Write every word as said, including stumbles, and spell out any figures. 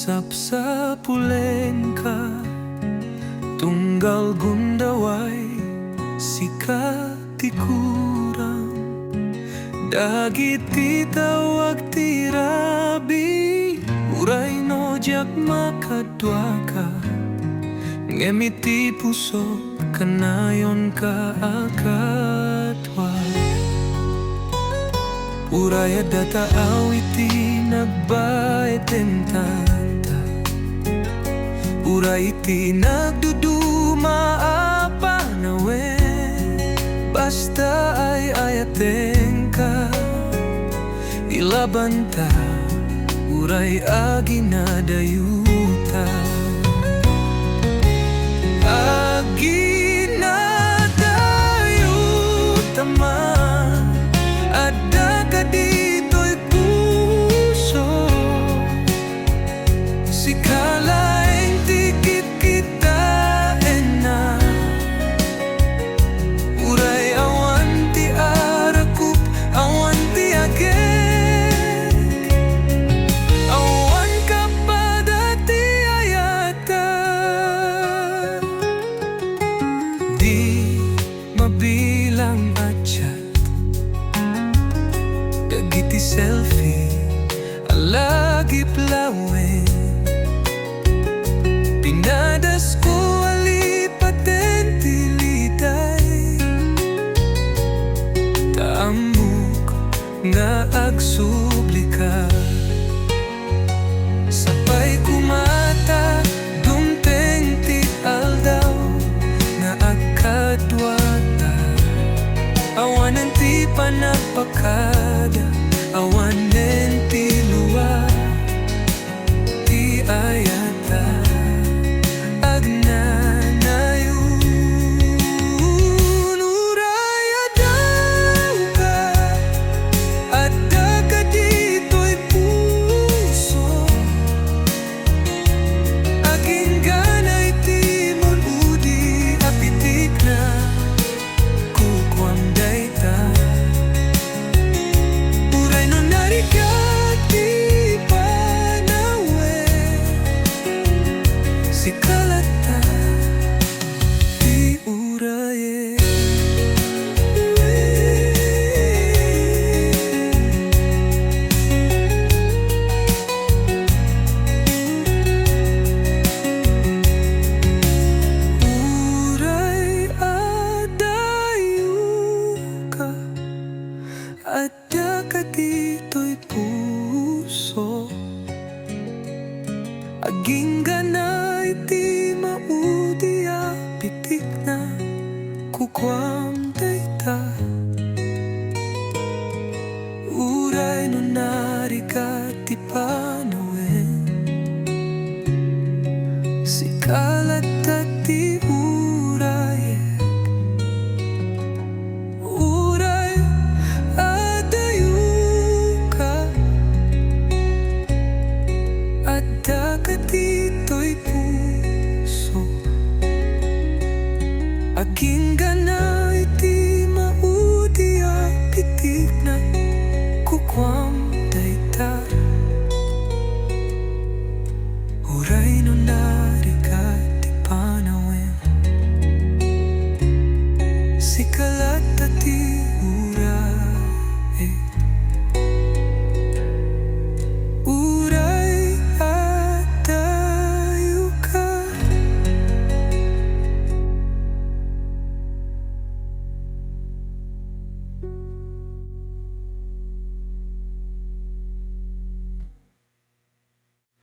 Sapsapulenka, tunggal gundaway, sika ti kurang. Dagiti tawag ti rabii, uray no diak makaduaka, ngem iti pusok, kanayonka a kadua. Uray adda taaw iti nagbaetenta, uray iti nagduduma a panawen, basta ay-ayatenka, ilabanta, uray aginadayuta. Aginadayuta man, adda ka ditoy puso. Sika laeng ti kitkitaenna. Uray awan ti arakop, awan ti agek, awan kapada ti ayat. Di mabilang a chat, dagiti selfie a lagip lawen. Pinadasko a lipaten ti liday, ta ammok nga agsublika. Sapay koma ta dumteng ti aldaw nga agkaduata. Awanen ti panagpakada, awanen ti lua, ti ayata agnanayon. Uray adda ka, adda ka ditoy puso. Agingganay ti mun-udi a pitikna, kukuam dayta. Uray no narigat ti panawen, sika latta ti urayek. Uray adayoka, adda ka ditoy puso. Agingganay ti maudi a pitikna, kukuam dayta. Uray no narigat ti panawen, sika latta ti urayek. Uray adayoka, adda ka ditoy puso. Agingganay ti maudi a pitikna, kukuam dayta. Uray